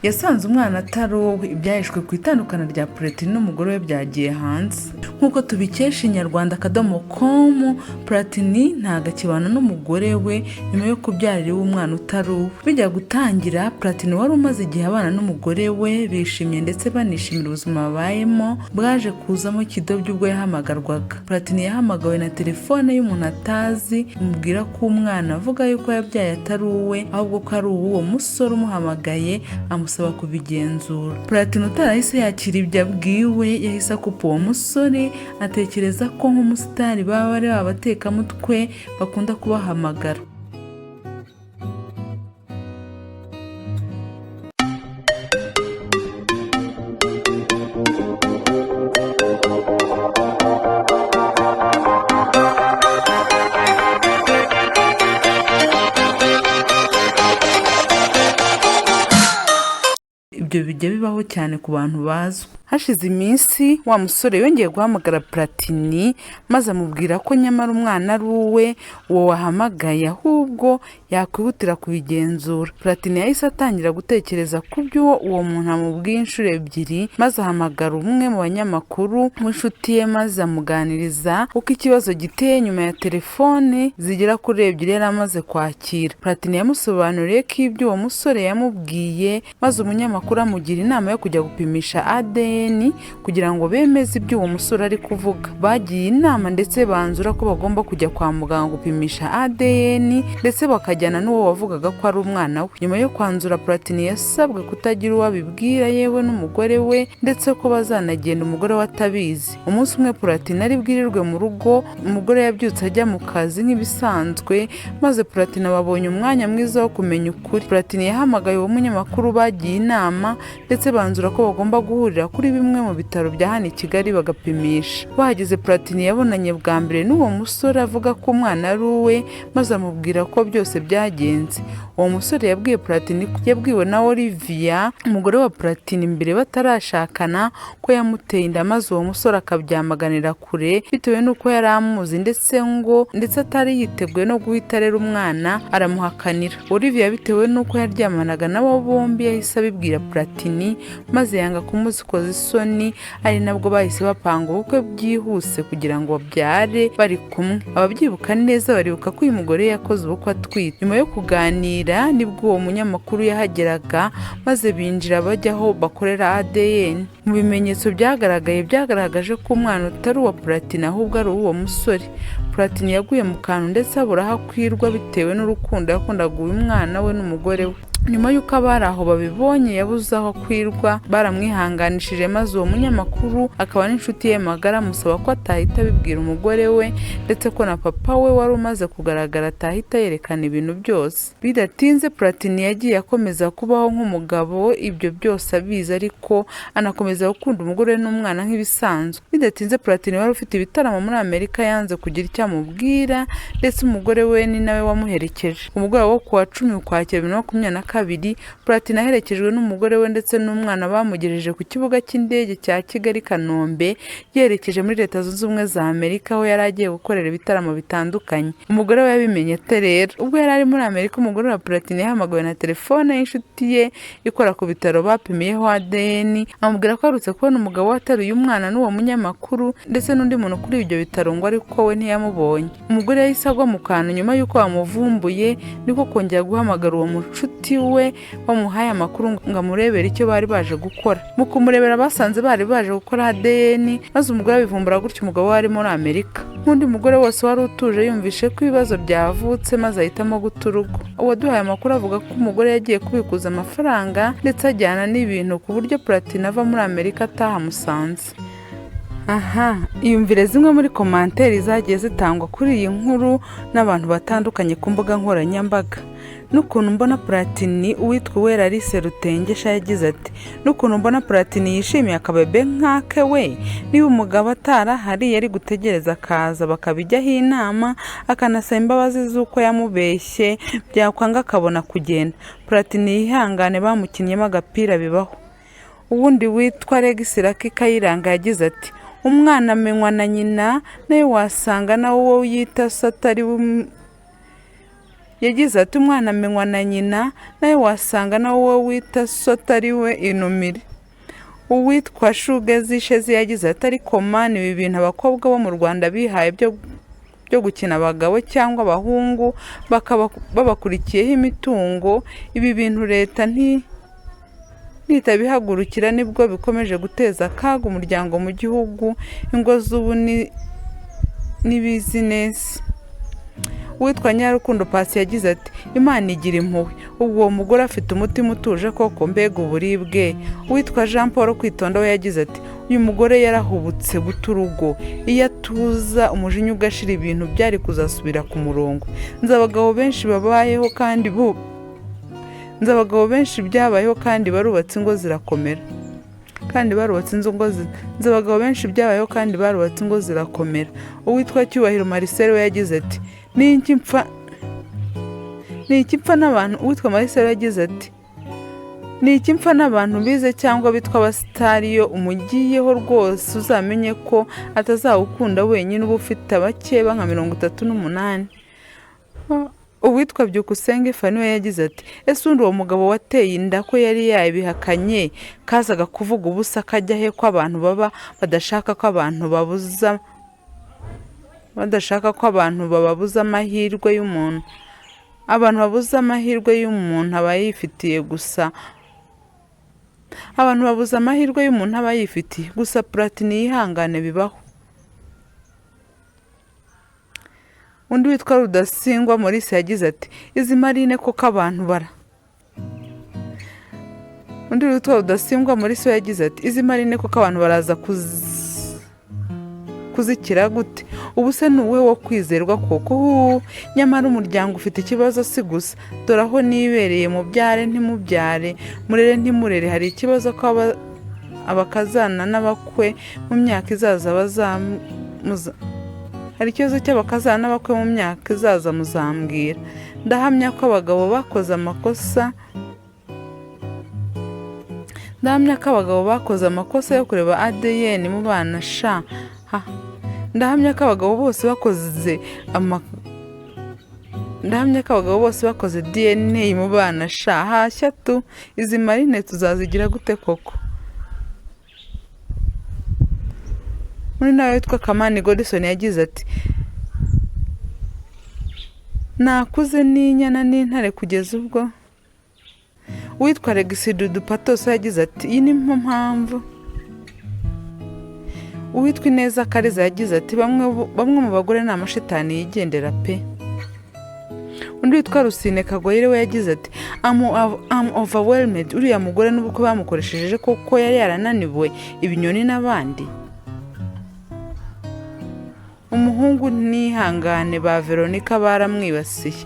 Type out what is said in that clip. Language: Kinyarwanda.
Yasanze umwana atari uwe. Ibyahishwe ku itandukana rya Platini n'umugore we byagiye hanze. Nk'uko tubikesha inyarwanda.com, Platini ntabwo akibana n'umugore we nyuma yo kubyarira iwe umwana utari uwe. Bijya gutangira, Platini wari umaze igihe abana n'umugore we bishimye ndetse banishimira ubuzima babayemo, bwaje kuzamo kidobya ubwo yahamagarwaga. Platini yahamagawe na telefone y'umuntu atazi, imubwira ko umwana avuga yuko yabyaye atari uwe, ahubwo ko ari uw'uwo musore umuhamagaye, amusaba kubigenzura. Platini utarahise yakira ibyo abwiwe, yahise akupa uwo musore, atekereza ko nk'umusitari baba ari abatekamutwe bakunda kubahamagara. Ibyo bijya bibaho cyane ku bantu bazwi. Hashize iminsi, wa musore yongeye guhamagara Platini maze amubwira ko nyamara umwana ari uwe, uwo wahamagaye, ahubwo yakwihutira kubigenzura. Platini yahise atangira gutekereza ku byo uwo muntu amubwiye inshuro ebyiri, maze ahamagara umwe mu banyamakuru w'inshuti ye maze amuganiriza uko ikibazo giteye nyuma ya telefone zigera kuri ebyiri yari amaze kwakira. Platini yamusobanuriye ko ibyo uwo musore yamubwiye, maze umunyamakuru amugira inama yo kujya gupimisha ADN kugira ngo bemeze ibyo uwo musore ari kuvuga. Bagiye inama ndetse banzura ko bagomba kujya kwa muganga gupimisha ADN, ndetse bakajyana n'uwo wavugaga ko ari umwana we. Nyuma yo kwanzura, Platini yasabwe kutagira uwo abibwira, yewe n'umugore we, ndetse ko bazanagenda umugore we atabizi. Umunsi umwe Platini ari bwirirwe mu rugo, umugore yabyutse ajya mu kazi nk'ibisanzwe, maze Platini ababonye umwanya mwiza wo kumenya ukuri. Platini yahamagaye uwo munyamakuru bagiye inama, ndetse banzura ko bagomba guhurira kuri bimwe mu bitaro bya hano i Kigali bagapimisha. Bahageze, Platini yabonanye bwa mbere n'uwo musore avuga ko umwana ari uwe, maze amubwira ko byose byagenze. Uwo musore yabwiye Platini ko yabwiwe na Olivia, umugore wa Platini mbere batarashakana, ko yamuteye inda, maze uwo musore akabyamaganira kure bitewe n'uko yari amuzi, ndetse ngo ndetse atari yiteguye no guhita arera umwana, aramuhakanira. Olivia, bitewe n'uko yaryamanaga nabo bombi, yahise abibwira Platini maze yanga kumuzikoza isoni, ari nabwo bahise bapanga ubukwe byihuse kugira ngo babyare bari kumwe. Ababyibuka neza baribuka ko uyu mugore yakoze ubukwe atwite. Nyuma yo kuganira nibwo uwo munyamakuru yahageraga, maze binjira bajya aho bakorera ADN. Mu bimenyetso byagaragaye, byagaragaje ko umwana utari uwa Platini ahubwo ari uw'uwo musore. Platini yaguye mu kantu ndetse abura aho akwirwa bitewe n'urukundo yakundaga uyu mwana we n'umugore we. Nyuma y'uko abari aho babibonye yabuze aho akwirwa, baramwihanganishije, maze uwo munyamakuru akaba n'inshuti ye magara amusaba ko atahita abibwira umugore we, ndetse ko na papa we wari umaze kugaragara atahita yerekana ibintu byose. Bidatinze, Platini yagiye akomeza kubaho nk'umugabo ibyo byose abizi, ariko anakomeza gukunda umugore we n'umwana nk'ibisanzwe. Bidatinze, Platini wari ufite ibitaramo muri Amerika yanze kugira icyo amubwira, ndetse umugore we ni nawe wamuherekeje. Ku mugoroba wo kuwa 10 Ukwakira 2022, Platini aherekejwe n'umugore we ndetse n'umwana bamugejeje ku kibuga cy'indege cya Kigali Kanombe, yerekeje muri Leta Zunze Ubumwe za Amerika aho yari agiye gukorera ibitaramo bitandukanye. Umugore we yabimenye ate rero? Ubwo yari ari muri Amerika, umugore wa Platini yahamagawe na telefone y'inshuti ye ikora ku bitaro bapimiyeho ADN, amubwira ko aherutse kubona umugabo we ateruye umwana n'uwo munyamakuru ndetse n'undi muntu kuri ibyo bitaro, ngo ariko we ntiyamubonye. Umugore yahise agwa mu kantu nyuma y'uko bamuvumbuye, niko kongera guhamagara uwo mucuti we wamuhaye amakuru ngo amurebere icyo bari baje gukora. Mu kumurebera, basanze bari baje gukora ADN, maze umugore abivumbura gutyo umugabo we ari muri Amerika. Nk'undi mugore wose wari utuje, yumvishe ko ibibazo byavutse maze ahitamo guta urugo. Uwaduhaye amakuru avuga ko umugore yagiye kubikuza amafaranga ndetse ajyana n'ibintu, ku buryo Platini ava muri Amerika atahamusanze. Aha, iyumvire zimwe muri commentaire zagiye zitangwa kuri iyi nkuru n'abantu batandukanye ku mbuga nkoranyambaga. N'ukuntu mbona Platini, uwitwa Uwera Alice Rutengesha yagize ati: "N'ukuntu mbona Platini yishimiye akabebe nk'ake we, niba umugabo atarahari yari gutegereza akaza bakabijyaho inama, akanasaba imbabazi z'uko yamubeshye, byakwanga akabona kugenda. Platini yihangane, bamukinnyemo agapira, bibaho." Uwundi witwa Rex Lucky Kayiranga yagize ati: "Umwana amenywa na nyina, nawe wasanga nawe uwo yita se atari we." Yagize ati "Umwana amenywa na nyina, nawe wasanga nawe uwo wita so atari we, inumire." Uwitwa Shugezi Shezi yagize ati "Ariko man, ibi bintu abakobwa bo mu Rwanda bihaye byo gukina abagabo cyangwa abahungu bakaba babakurikiyeho imitungo, ibi bintu leta nitabihagurukira nibwo bikomeje guteza akaga umuryango mu gihugu. Ingo z'ubu ni bizinesi." Uwitwa Nyarukundo Pasi yagize ati "Imana igira impuhwe, ubwo uwo mugore afite umutima utuje koko, mbega uburibwe." Uwitwa Jean Paul Kwitonda we yagize ati "Uyu mugore yarahubutse guta urugo, iyo atuza umujinya ugashira ibintu byari kuzasubira ku murongo. Nzi abagabo benshi babayeho kandi bu nzi abagabo benshi byabayeho kandi barubatse ingo zirakomera, kandi barubatse inzu ngo nzi abagabo benshi byabayeho kandi barubatse ingo zirakomera." Uwitwa Cyubahiro Marcel we yagize ati "Ni iki mpfa n'abantu." Uwitwa Marcel yagize ati "Ni iki mpfa n'abantu bize cyangwa bitwa abasitari? Iyo umugiyeho rwose uzamenye ko atazawukunda wenyine, uba ufite abakeba nka 38." Uwitwa Byukusenge Fani we yagize ati "Ese undi uwo mugabo wateye inda ko yari yabihakanye, kazaga kuvuga ubusa kajya he, ko abantu baba badashaka ko abantu bababuza amahirwe y'umuntu? Abantu babuza amahirwe y'umuntu aba yifitiye gusa, abantu babuza amahirwe y'umuntu aba yifitiye gusa. Platini yihangane, bibaho." Undi witwa Rudasingwa Maurice yagize ati "Izi marine koko abantu bara." Undi witwa Rudasingwa Maurice we yagize ati "Izi marine koko abantu baraza kuzikira gute? Ubu se ni uwe wo kwizerwa koko? Huu, nyamara umuryango ufite ikibazo, si gusa dore aho nibereye, mubyare ntimubyare, murere ntimurere. Hari ikibazo ko abakazana n'abakwe mu myaka izaza bazamuza, hari ikibazo cy'abakazana n'abakwe mu myaka izaza muzambwira. Ndahamya ko abagabo bakoze amakosa, ndahamya ko abagabo bakoze amakosa yo kureba ADN mu bana sha ha. Ndahamya ko abagabo bose bakoze ama ndahamya ko abagabo bose bakoze DNA mu bana sha, hashya tu. Izi marine tuzazigira gute koko?" Muri nawe witwa Kamani Godison yagize ati "Nakuze n'inyana n'intare kugeza ubwo." Uwitwa Alexis Dudu Patos yagize ati "Iyi ni mo mpamvu." Uwitwa Ineza Kariza yagize ati "Bamwe mu bagore ni amashitani yigendera pe." Undi witwa Rusine Kagoyire we yagize ati "Am overwhelmed, uriya mugore n'ubukwe bamukoresheje koko, yari yarananiwe ibinyoni n'abandi. Umuhungu ntihangane, ba Veronica baramwibasiye."